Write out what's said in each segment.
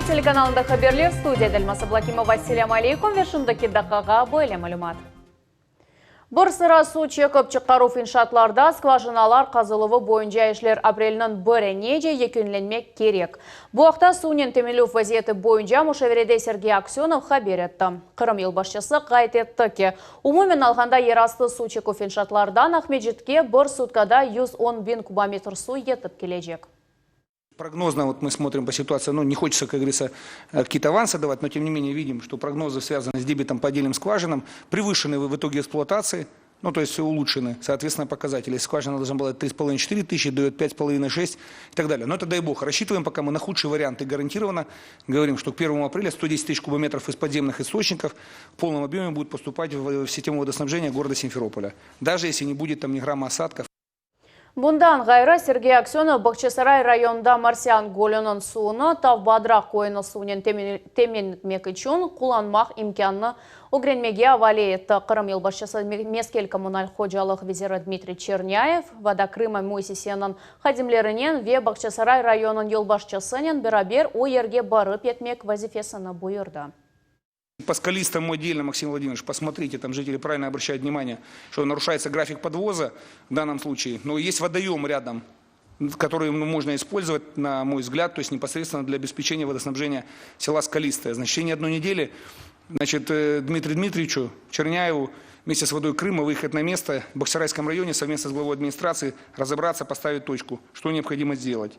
Cumhuriyet telekanalında haberler, studiyada Elmaz Ablakimova. Selâm aleykum ve şimdiki daqqağa böyle malümat. Bir sıra suv çekip çıqaruv inşaatlarda skvajinalar qazıluvı boyunca işler aprelniñ birinece yekünlenmek kerek. Bu aqta suvnen teminlev vaziyeti boyunca muşaverede Sergey Aksönov haber etti. Qırım yolbaşçısı qayd etti ki, umumen alğanda yerastı suv çeküv inşaatlardan Aqmescitke bir sutkada 110 biñ kubometr suv yetip kelecek. Прогнозно вот мы смотрим по ситуации, ну, не хочется, как говорится, какие-то авансы давать, но тем не менее видим, что прогнозы, связанные с дебитом по отдельным скважинам, превышены в итоге эксплуатации, ну, то есть улучшены, соответственно, показатели. Скважина должна была 3,5-4 тысячи, дает 5,5-6 и так далее. Но это, дай бог, рассчитываем пока мы на худшие варианты гарантированно. Говорим, что к 1 апреля 110 тысяч кубометров из подземных источников в полном объеме будут поступать в систему водоснабжения города Симферополя. Даже если не будет там ни грамма осадков. Bundan ğayrı, Sergey Aksönov Bağçasaray rayonında Marsian gölüniñ suvunı Tavbadraq köyüniñ suvunen temin etmek içün qullanmaq imkânını ögrenmege avale etti. Qırım yolbaşçısı meskel kommunal hocalıq veziri Dmitriy Çernâyev, Voda Krıma müessiseniñ hadimlerinen ve Bağçasaray rayonınıñ yolbaşçısınen beraber o yerge barıp yetmek vazifesini buyurdı. По Скалистому отдельно, Максим Владимирович, посмотрите, там жители правильно обращают внимание, что нарушается график подвоза в данном случае, но есть водоем рядом, который ну, можно использовать, на мой взгляд, то есть непосредственно для обеспечения водоснабжения села Скалистое. Значит, в течение одной недели значит, э, Дмитрию Дмитриевичу Черняеву вместе с «Водой Крыма» выехать на место в Бахчисарайском районе совместно с главой администрации разобраться, поставить точку, что необходимо сделать.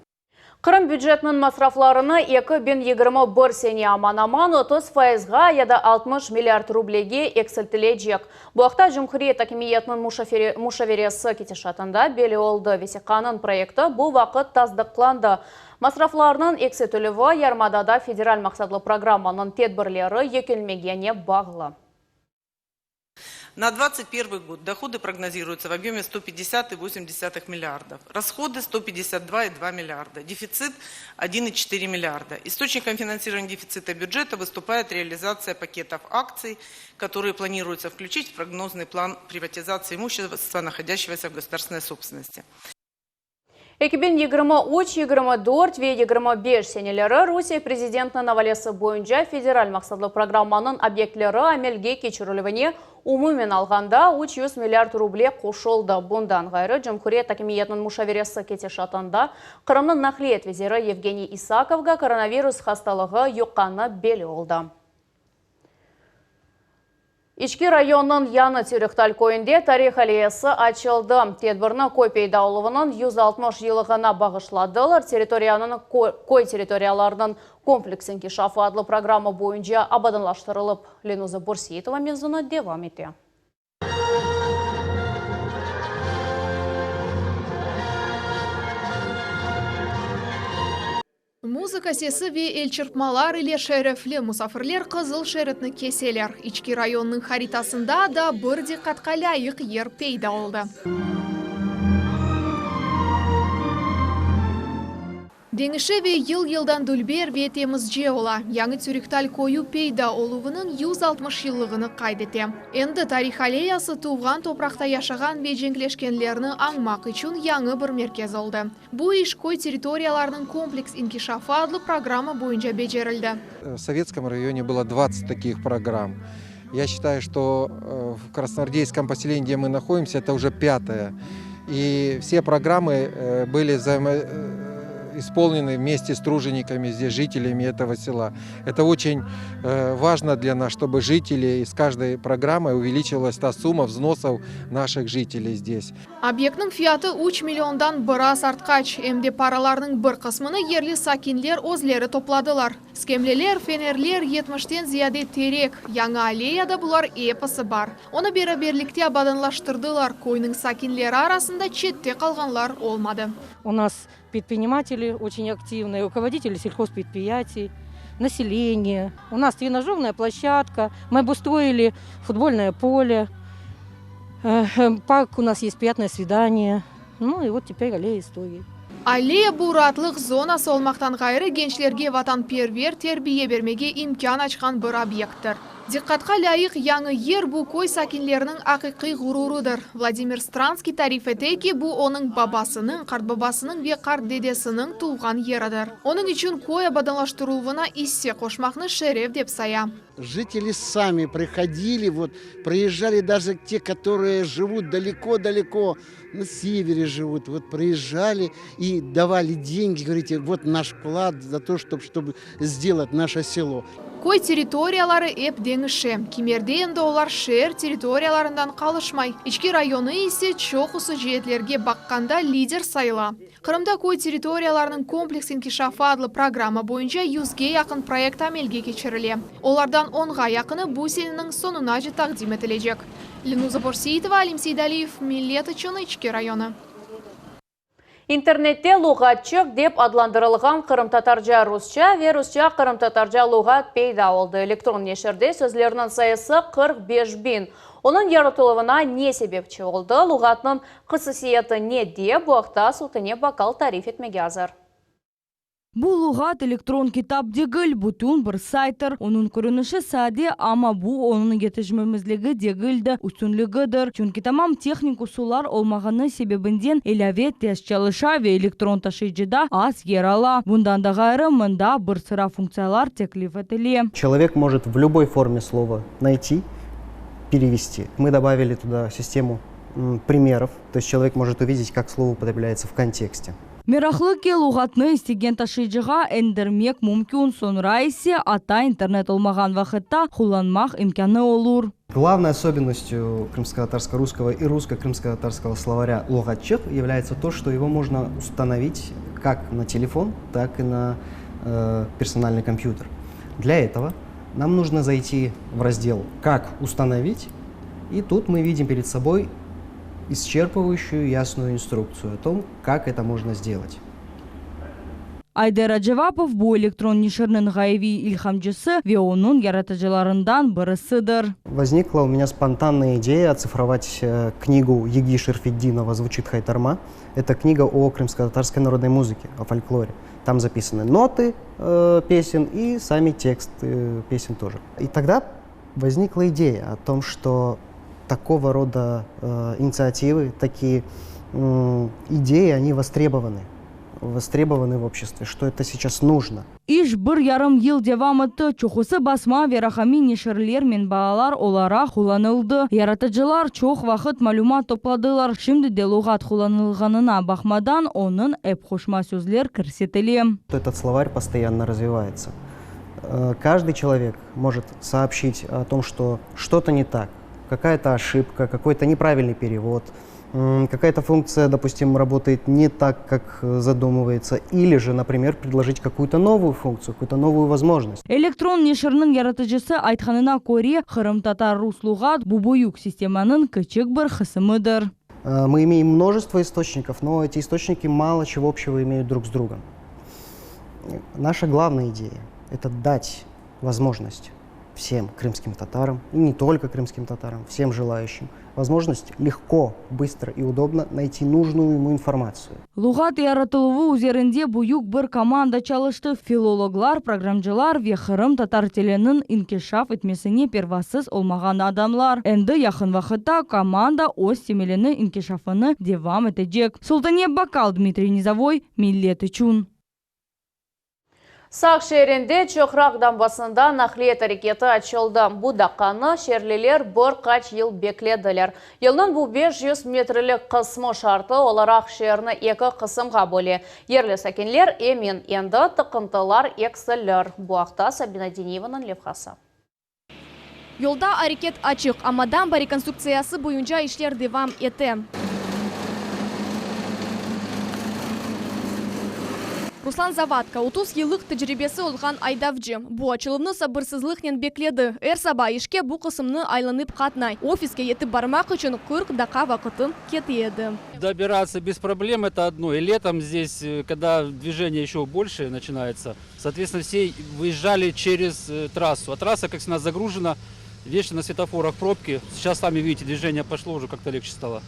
Qırım bücetiniñ masraflarını 2021 sene aman-aman 30 fayızğa ya da 60 milliard rublege eksiltilecek. Bu aqta cumhuriyet akimiyetiniñ muşaveresi ketişatında belli oldı. Vesiqanıñ proyekti bu vaqıt tasdıqlandı. Masraflarnıñ eksiltilüvi yarımadada federal maqsatlı programmanıñ tedbirleri yekünlenmegene bağlı. На 2021 год доходы прогнозируются в объеме 150,8 миллиардов, расходы 152,2 миллиарда, дефицит 1,4 миллиарда. Источником финансирования дефицита бюджета выступает реализация пакетов акций, которые планируется включить в прогнозный план приватизации имущества, находящегося в государственной собственности. 2023, 24 ve 25 seneleri Rusiye prezidentiniñ avalesi boyunca federal maqsatlı programmanıñ obyektleri amelge keçirilüvine umumen alğanda 300 milliard ruble qoşuldı. Bundan ğayrı, cumhuriyet akimiyetiniñ muşaveresi ketişatında Qırımnıñ naqliyet veziri Yevgeniy İsakovğa koronavirus hastalığı yuqqanı belli oldı. İçki rayonınıñ Yañı Türühtal köyünde tarih alleyası açıldı. Tedbirni köy peyda oluvınıñ 160 yıllığına bağışladılar. Territoriyanıñ Köy territoriyalarınıñ kompleks inkişafı adlı programma boyunca abadanlaştırılıp. Lenuza Bürseitova mevzunı devam ete. Muzıka sesi ve elçırpmalar ile şerefli musafirler qızıl şeritni keseler. İçki rayonnıñ haritasında da bir diqqatqa lâyıq yer peyda oldı. Deñişe ve yıl-yıldan dülber ve temizce ola. Yañı Tsürihtal köyü peyda oluvınıñ 160 yıllığını qayd ete. Endi tarih alleyası tuvğan topraqta yaşağan ve cenkleşkenlerni añmaq içün yañı bir merkez oldı. Bu iş Köy territoriyalarınıñ kompleks inkişafı adlı programma boyunca becerildi. В Советском районе было 20 таких программ. Я считаю, что в Красноармейском поселении, где мы находимся, это уже пятая. И все программы были взаимо исполнены вместе с тружениками, здесь жителями этого села. Это очень важно для нас, чтобы жители из каждой программы увеличилась та сумма взносов наших жителей здесь. Obyektniñ fiyatı üç milliondan biraz artqaç, em de paralarnıñ bir qısmını yerli sakinler özleri topladılar. Skemleler, fenerler, yetmişten ziyade terek, yañı alleyada bular episi bar. Onı beraberlikte abadanlaştırdılar, köyniñ sakinleri arasında çette qalğanlar olmadı. U nas predpриниматели очень активные, руководители сельхозпредприятий, население. У нас тренажерная площадка, мы обустроили футбольное поле, парк у нас есть приятное свидание. Ну и вот теперь аллея истории. Alleya bu raatlıq zonası olmaqtan ğayrı, gençlerge vatanperver terbiye bermege imkân açqan bir obyekttir. Diqqatqa lâyıq yañı yer bu köy sakinleriniñ aqiqiy ğururıdır. Vladimir Stranskiy tarif ete ki, bu onıñ babasınıñ, qartbabasınıñ ve qartdedesiniñ tuvğan yeridir. Onıñ içün köy abadanlaştırıluvına isse qoşmaqnı şeref dep saya. Жители sami prihodili, vot, priezjali daje te, kotorıye živut daleko-daleko, na severе живут, вот приезжали и давали деньги, говорите, вот наш вклад за то, чтоб, чтобы сделать наше село. Köy territoriyaları ep deñişe. Kimerde endi olar şeer territoriyalarından qalışmay. İçki rayonı ise çoqusı ceetlerge baqqanda lider sayıla. Qırımda köy territoriyalarınıñ kompleks inkişafı adlı programma boyunca yüzge yaqın proyekt amelge keçirile. Olardan onğa yaqını bu seneniñ soñunace taqdim etilecek. Lenuza Borseitova, Alim Seydaliyev, Millet içün İçki rayonı. İnternette Luğatçıq dep adlandırılğan qırımtatarca-rusça ve rusça-qırımtatarca luğat peyda oldı. Elektron neşirde sözlerniñ sayısı 45 biñ. Onıñ yaratıluvına ne sebepçi oldı, luğatnıñ hususiyeti nede, bu aqta Sultane Bakal tarif etmege azır. Bu luğat elektron kitap degil, bütün bir sayttır. Onıñ körünişi sade, amma bu onıñ yetişmemezligi degil de, üstünligidir. Çünki tamam tehnik usullar olmağanı sebebinden ilâve tez çalışa ve elektron taşıyıcıda az yer ala. Bundan da ğayrı, mında bir sıra funktsiyalar teklif etile. Человек может в любой форме слова найти, перевести. Мы добавили туда систему примеров, то есть человек может увидеть, как слово употребляется в контексте. Meraqlı ki, luğatnı istegen taşıyıcığa endirmek mümkün, soñra ise atta internet olmağan vaqıtta qullanmaq imkânı olur. Главной особенностью крымско-татарско-русского и русско-крымско-татарского словаря «Luğatçıq» является то, что его можно установить как на телефон, так и на э, персональный компьютер. Для этого нам нужно зайти в раздел «Как установить», и тут мы видим перед собой исчерпывающую ясную инструкцию о том, как это можно сделать. Ayder Acevapov bu elektron neşirniñ ğayeviy ilhamcısı ve onıñ yaratıcılarından birisidir. Возникла у меня спонтанная идея оцифровать э, книгу Еги Шерфетдинова «Звучит хайтарма». Это книга о крымско-татарской народной музыке, о фольклоре. Там записаны ноты э, песен и сами тексты песен тоже. И тогда возникла идея о том, что такого рода э, инициативы, такие э, идеи, они востребованы востребованы в обществе, что это сейчас нужно. İş bir yarım yıl devam etti. Çoqusı basma ve raqamiy neşirler menbaalar olaraq qullanıldı. Yaratıcılar çoq vaqıt malümat topladılar. Şimdi de luğat qullanılğanına baqmadan, onıñ ep qoşma sözler kirsetile. Этот словарь постоянно развивается. Э, каждый человек может сообщить о том, что что-то не так, какая-то ошибка, какой-то неправильный перевод, какая-то функция, допустим, работает не так, как э, задумывается, или же, например, предложить какую-то новую функцию, какую-то новую возможность. Elektron neşirniñ yaratıcısı aytqanına köre, qırımtatar-rus luğat bu büyük sistemanıñ kiçik bir qısımıdır. Э, мы имеем множество источников, но эти источники мало чего общего имеют друг с другом. Наша главная идея – это дать возможность всем крымским татарам, и не только крымским татарам, всем желающим, возможность легко, быстро и удобно найти нужную ему информацию. Luğat yaratıluvı üzerinde büyük bir komanda çalıştı. Filologlar, programcılar ve qırımtatar tiliniñ inkişaf etmesine pervasız olmağan adamlar. Endi yaqın vaqıtta komanda öz temelini inkişafını devam etecek. Sultaniye Bakal, Dmitriy Nizavoy, Millet içün. Saq şeerinde Çoqraq dambasında naqliyat areketi açıldı. Bu daqqanı şeerliler bir qaç yıl beklediler. Yolnıñ bu 500 metrelik qısmı şartlı olaraq şeerni eki qısımğa böle. Yerli sakinler emin endi tıqıntılar eksilir. Bu aqta Sabina Diniyevanıñ levhası. Yolda areket açıq, amma damba rekonstruktsiyası boyunca işler devam ete. Ruslan Zavatko 30 yıllıq tecribesi olğan aydavcı. Bu açıluvnı sabırsızlıqnen bekledi. Er saba işke bu qısımnı aylanıp qatnay. Ofiske yetip barmaq içün 40 daqqa vaqıtı kete edi. Добираться без проблем это одно. И летом здесь, э, когда движение еще больше начинается, соответственно, все выезжали через э, трассу. А трасса, как всегда, загружена, вечно на светофорах пробки. Сейчас сами видите, движение пошло, уже как-то легче стало.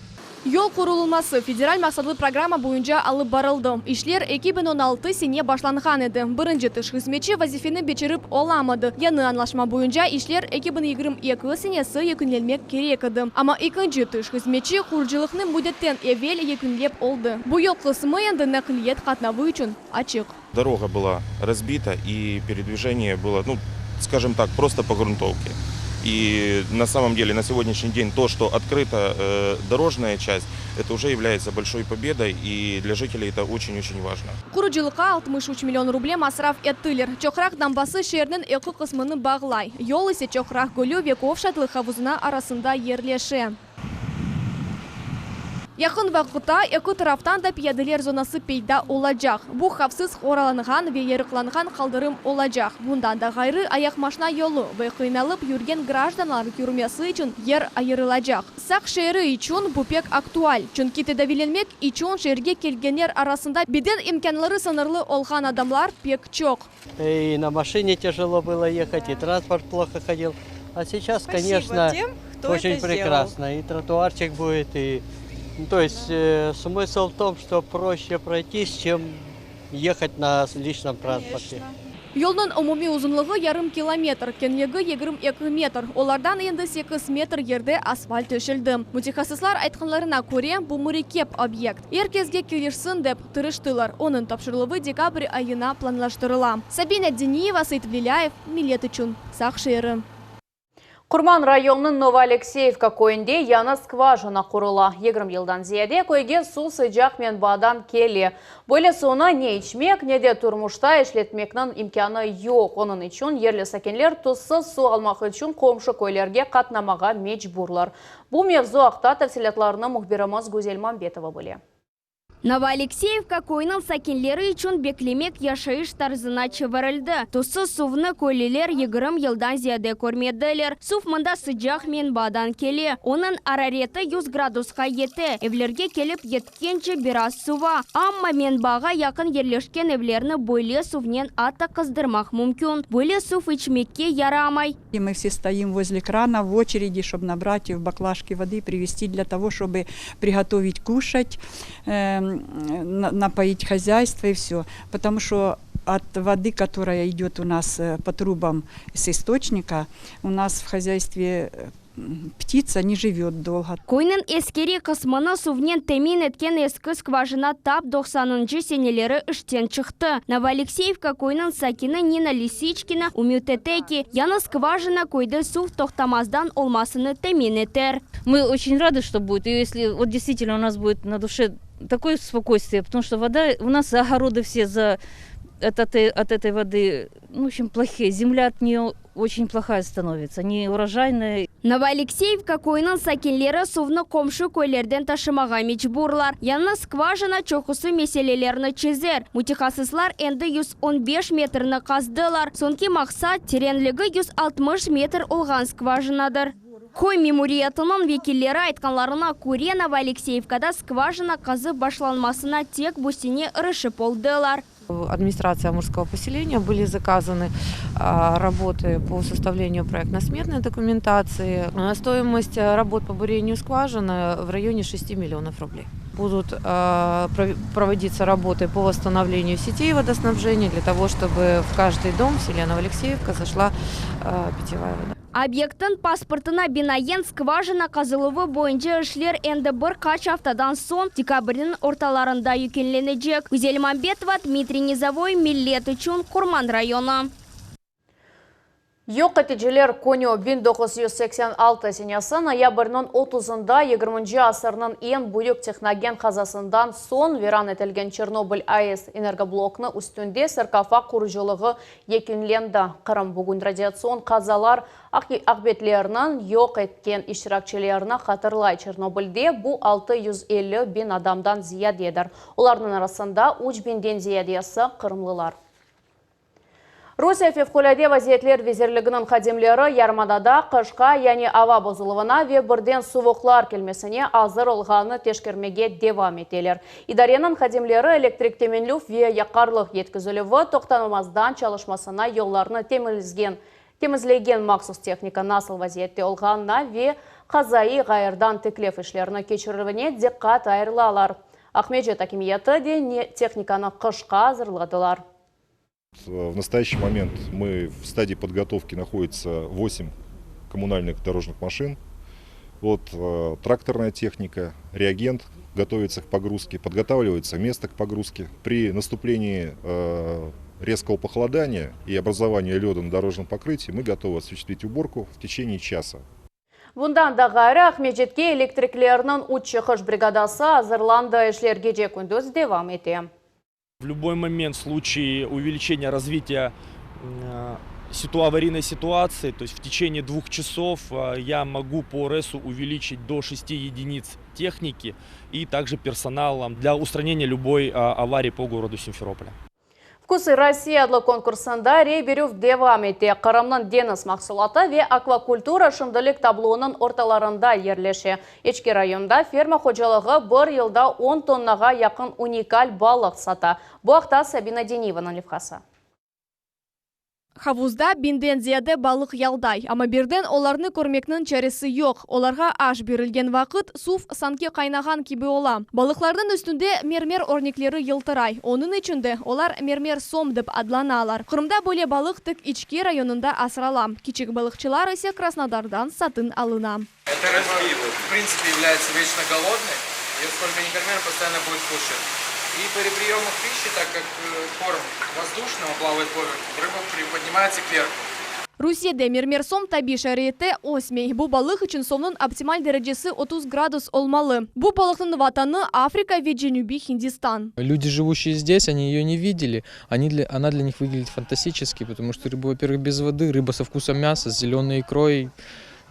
Yol qurulması federal maqsatlı programma boyunca alıp barıldı. İşler 2016 sene başlanğan edi. Birinci tış hızmetçi vazifeni becerip olamadı. Yañı añlaşma boyunca işler 2022 senesi yekünlenmek kerek edi. Amma ekinci tış hızmetçi qurucılıqnı müddetten evel yekünlep oldı. Bu yol qısmı endi naqliyet qatnavı içün açıq. Дорога была разбита и передвижение было, ну, скажем так, просто по грунтовке. И на самом деле на сегодняшний день то, что открыта э, дорожная часть, это уже является большой победой, и для жителей это очень-очень важно. Qurucılıqqa 63 million ruble masraf ettiler. Çoqraq dambası şeerniñ eki qısmını bağlay. Yol ise Çoqraq gölü ve Kovşatlı havuzına arasında yerleşe. Yaqın vaqıtta eki taraftan da piyadeler zonası peyda olacaq. Bu havfsız qoralanğan ve yarıqlanğan qaldırım olacaq. Bundan da ğayrı, ayaqmaşna yolu ve qıynalıp yürgen grajdanlar yürmesi içün yer ayırılacaq. Saq şeeri içün bu pek aktual, çünki tedaviylenmek içün şeerge kelgenler arasında beden imkânları sıñırlı olğan adamlar pek çoq. И на машине тяжело было ехать, и транспорт плохо ходил. А сейчас, Спасибо конечно, тем, кто очень это сделал. прекрасно. И тротуарчик будет, и... Ну, то есть э, смысл в том, что проще пройтись, чем ехать на личном транспорте. Yolnıñ umumiy uzunlığı yarım kilometr, keñligi 22 metr. Olardan endi 8 metr yerde asfalt töşeldi. Mütehassıslar aytqanlarına köre, bu mürekkep obyekt. Er kesge kelişsin dep tırıştılar. Onıñ tapşırıluvı dekabr ayına planlaştırıla. Sabina Deniyeva, Seyit Velilâyev, Millet içün, Saq şeeri. Qurman rayonınıñ Novoalekseyevka köyünde yañı skvajina qurula. 20 yıldan ziyade köyge suv sıcaq menbaadan kele. Böyle suvnı ne içmek, ne de turmuşta işletmekniñ imkânı yoq. Onıñ içün yerli sakinler tuzsız suv almaq içün qomşu köylerge qatnamağa mecburlar. Bu mevzu aqta tafsilâtlarnı mühbirimiz Güzel Mambetova bile. Novoalekseyevka köyüniñ sakinleri içün beklemek yaşayış tarzına çevirildi. Tuzsuz suvnı köylüler 20 yıldan ziyade körmediler. Suv mında sıcaq menbaadan kele. Onıñ arareti 100 gradusqa yete. Evlerge kelip yetkence biraz suva. Amma menbaağa yaqın yerleşken evlerni böyle suvnen atta qızdırmaq mümkün. Böyle suv içmekke yaramay. И мы все стоим возле крана в очереди, чтобы набрать в баклажки воды и привезти для того, чтобы приготовить кушать, э, напоить хозяйство и все. Потому что от воды, которая идет у нас э, по трубам с источника, у нас в хозяйстве э, птица не живет долго. Köyniñ eskeriy qısmını suvnen temin etken eski skvajina tap 90-ncı seneleri işten çıqtı. Novoalekseyevka köyüniñ sakini Nina Lisiçkina ümüt ete ki, yañı skvajina köyde suv toqtamazdan olmasını temin eter. Мы очень рады, что будет. И если вот действительно у нас будет на душе такое спокойствие, потому что вода, у нас огороды все за, от, этой, от этой воды, ну, в общем, плохие. Земля от нее очень плохая становится, неурожайная. Novoalekseyevka köyüniñ sakinleri suvnı qomşu köylerden taşımağa mecburlar. Yañı skvajina çoqusı meselelerni çezer. Mütehassıslar endi 115 metrni qazdılar. Soñki maqsat terenligi 160 metr olğan skvajinadır. Köy memuriyetiniñ vekilleri aytqanlarına köre Novoalekseyevkada skvajina qazıp başlanmasına tek bu sene irişip oldılar. Администрация Амурского поселения были заказаны работы по составлению проектно-сметной документации. Стоимость работ по бурению скважины в районе 6 миллионов рублей. Будут проводиться работы по восстановлению сетей водоснабжения для того, чтобы в каждый дом в селе Новоалексеевка зашла питьевая вода. Obyektniñ pasportına binaen skvajina qazıluvı boyunca işler endi bir qaç aftadan soñ dekabrniñ ortalarında yekünlenecek. Güzel Mambetova, Dmitriy Nizavoy, Millet içün Qurman rayonı. Yoq eticiler künü 1986 senesi noyabrniñ 30-ında 20 asırnıñ eñ büyük tehnogen qazasından soñ viran etilgen Çernobıl AES energobloknı üstünde sarkofag qurucılığı yekünlendi. Qırım bugün radiatsion qazalar aqibetleriniñ yoq etken iştirakçilerini hatırlay. Çernobılde bu 650 biñ adamdan ziyadedir. Olarnıñ arasında 3 biñden ziyadesi qırımlılar. Rusiye Fevqulâde vaziyetler vezirliginiñ hadimleri yarımadada qışqa, yani ava bozuluvına ve birden suvuqlar kelmesine azır olğanını teşkermege devam eteler. İdareniñ hadimleri elektrik teminlev ve yaqarlıq yetkizilüvi toqtanılmazdan çalışmasına yollarnı temizlegen. Temizlegen mahsus tehnika nasıl vaziyette olğanına ve qazaiy ğayırdan tiklev işlerini keçirilüvine diqqat ayırılalar. Aqmescit akimiyeti de tehnikanı qışqa azırladılar. В настоящий момент мы в стадии подготовки находится 8 коммунальных дорожных машин. Вот э, тракторная техника, реагент готовится к погрузке, подготавливается место к погрузке. При наступлении э, резкого похолодания и образования леда на дорожном покрытии мы готовы осуществить уборку в течение часа. Bundan da ğayrı, Aqmescitke elektriklerniñ üç çıqış brigadası azırlandı, işler gece-kündüz devam ete. В любой момент в случае увеличения развития аварийной ситуации, то есть в течение двух часов я могу по РЭСу увеличить до 6 единиц техники и также персоналом для устранения любой аварии по городу Симферополя. Вкусы России adlı konkursında rey berüv devam ete. Qırımnıñ deñiz mahsulatı ve akvakultura şimdilik tablonıñ ortalarında yerleşe. İçki rayonda ferma hocalığı bir yılda 10 tonnağa yaqın unikal balıq sata. Bu aqta Sabina Deniyevanıñ levhası. Havuzda biñden ziyade balıq yalday, amma birden olarnı körmekniñ çaresi yoq. Olarğa aş berilgen vaqıt suv sanki qaynağan kibi ola. Balıqlarnıñ üstünde mermer örnekleri yıltıray, onıñ içün de olar mermer som dep adlanalar. Qırımda böyle balıq tek İçki rayonında asrala, kiçik balıqçılar ise Krasnodardan satın alına. Эта рыба, в принципе, является вечно голодной. Ее сколько ни корми, она постоянно будет кушать. И при приемах пищи, так как корм воздушный, он плавает поверху, рыба приподнимается кверху. Rusiyede mermer som tabiiy şaraitte ösmey. Bu balıq içün suvnıñ optimal derecesi 30 gradus olmalı. Bu balıqnıñ vatanı Afrika ve Cenübiy Hindistan. Люди, живущие здесь, они ее не видели. Они для, она для них выглядит фантастически, потому что рыба, во-первых, без воды, рыба со вкусом мяса, с зеленой икрой.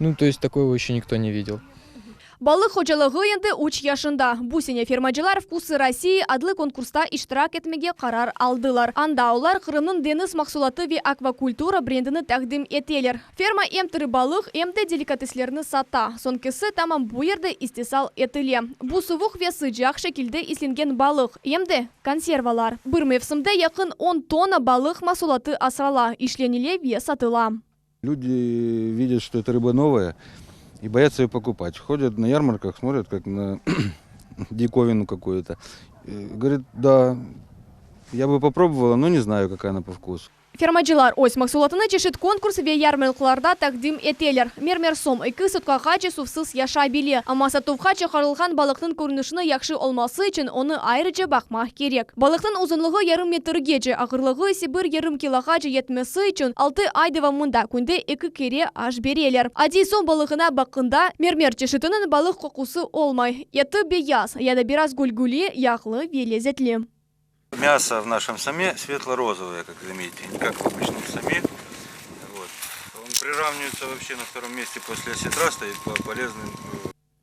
Ну, то есть такого еще никто не видел. Balıq hocalığı endi üç yaşında. Bu sene fermacılar Вкусы России adlı konkursta iştirak etmege qarar aldılar. Anda olar Qırımnıñ deñiz mahsulatı ve akvakultura brendini taqdim eteler. Ferma em tiri balıq, em de delikateslerni sata. Soñkisi tamam bu yerde istisal etile. Bu suvuq ve sıcaq şekilde islengen balıq, em de konservalar. Bir mevsimde yaqın on tonna balıq mahsulatı asrala, işlenile ve satıla. Люди видят, что эта рыба новая, и боятся ее покупать. Ходят на ярмарках, смотрят как на диковину какую-то. Говорит, да, я бы попробовала, но не знаю, какая она по вкусу. Fermacılar öz mahsulatını çeşit konkurs ve yarmarkalarda taqdim eteler. Mermer som eki sutkağace suvsız yaşay bile, amma satuvğa çıqarılğan balıqnıñ körünişini yahşı olması içün onı ayrıca baqmaq kerek. Balıqnıñ uzunlığı yarım metrgece, ağırlığı ise bir yarım kiloğace yetmesi içün altı ay devamında künde eki kere aş bereler. Adiy som balığına baqqanda, mermer çeşitiniñ balıq qoqusı olmay. Eti beyaz, ya da biraz gülgüli, yağlı ve lezetli. Мясо в нашем соме светло-розовое, как заметите, не как в обычном соме. Вот. Он приравнивается вообще на втором месте после осетра, стоит по полезным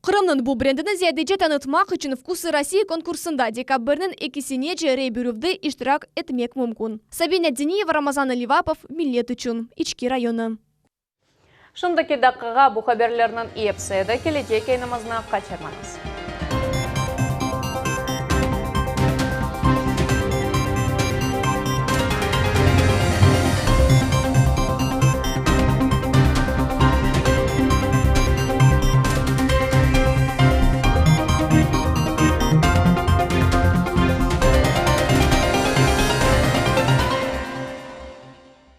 Qırımnıñ bu brendini ziyadece tanıtmaq içün Вкусы России konkursında dekabrniñ ekisinece rey berüvde iştirak etmek mümkün. Sabina Diniyeva, Ramazan Alivapov, Millet içün, İçki rayonı. Şimdiki daqqağa bu haberlerniñ episi edi. Kelecek yayınımıznı qaçırmañız.